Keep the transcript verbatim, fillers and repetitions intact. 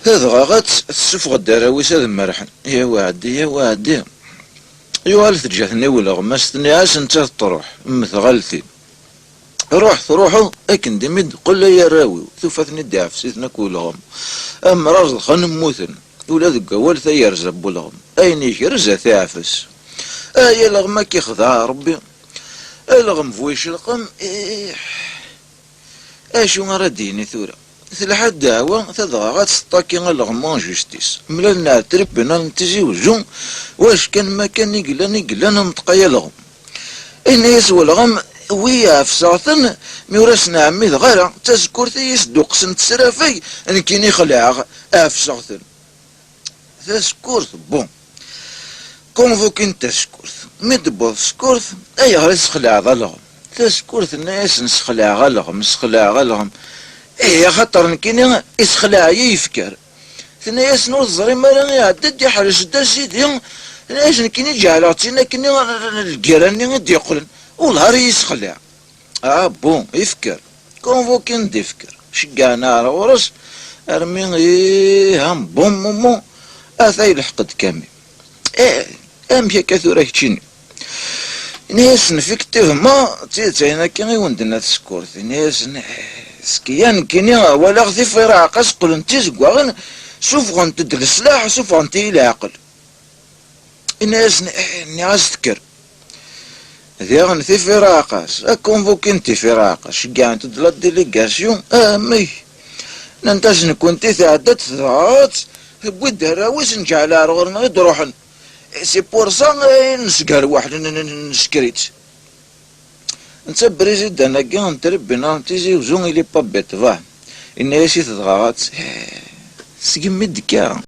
Tadɣaɣat tessufeɣ-d arraw-is ad mmerḥen. Yaw aɛeddi, yaw aɛeddi. Yuɣal teǧǧa-ten i ulɣem, as-tenna-as nettat truḥ, mm tɣaltin. Ruḥ truḥeḍ, akken d imi d-teqqel ay arraw-iw, tufa-ten-id iɛfes-iten akk ulɣem. Ammer aẓeḍxen mmuten, ula deg wawal tayerza n ulɣem. Ayen ikrez a t-iɛfes. Ay alɣem ad k-ixdeɛ Rebbi. Alɣem bu icelqem, ih. Acu ara d-yini tura? Telḥa ddeɛwa, tadɣaɣat teṭṭaki alɣem en justice. Mlalen ar tribunal n Tizi Uzzu, wac kan ma kan i yellan, i yellan, neṭqa alɣem. Ini-as welɣem, wi ɛefseɣ-ten, mi ur asen-ɛemmideɣ ara, d tasekkurt i yi-sduqqsen tesrafay, nekkini xelɛeɣ, ɛefseɣ-ten. Tasekkurt, bon. Convoquin tasekkurt. Mi d-tewweḍ tsekkurt, ayɣer i tesxelɛeḍ alɣem? Tasekkurt tenna-yasen sexleɛeɣ alɣem, sexleɛeɣ alɣem. Ih, axaṭer nekkini isexleɛ-iyi yifker. Tenna-yasen ur teẓrim ara iɛedda-d iḥrec-d a sidi. Tenna-yasen nekkini ǧeɛleɣ-tt-in akken lgirra-nni i d-yeqqlen. Ulhar i yi-sexleɛ. Ah bon, ifker. Convoquin-d ifker. Ceggɛen ar ɣur-s armi ih am bon moment ata yelḥeq-d Kami. Eh, amek akka tura keččini? Ini-asen effectivement d tidet ayen akka i wen-d-tenna tsekkurt. Ini-asen eh, sskiya nekkini walaɣ tifiraɛqas qqlent d tizeggaɣin, sufɣent-d leslaḥ, sufɣent-iyi leɛqel. Ini-asen eh, nniɣ-as tekker. Diɣen tifiraɛqas, akunvukin tifiraɛqas, ceggɛent-d la délégation, amek? Nnant-as nekkenti tɛedda-d tedɣaɣ-tt, tewwi-d arraw-is, nǧeɛl ar ɣur-neɣ i d-ruḥen. C'est pour ça ay nesger waḥd n- n- n- nesker-itt. Netta président-agi n tribunal n Tizi Uzzu, il est pas bête, bah. Yenna-yas i tedɣaɣ-tt, eh, seg mi d-tekka.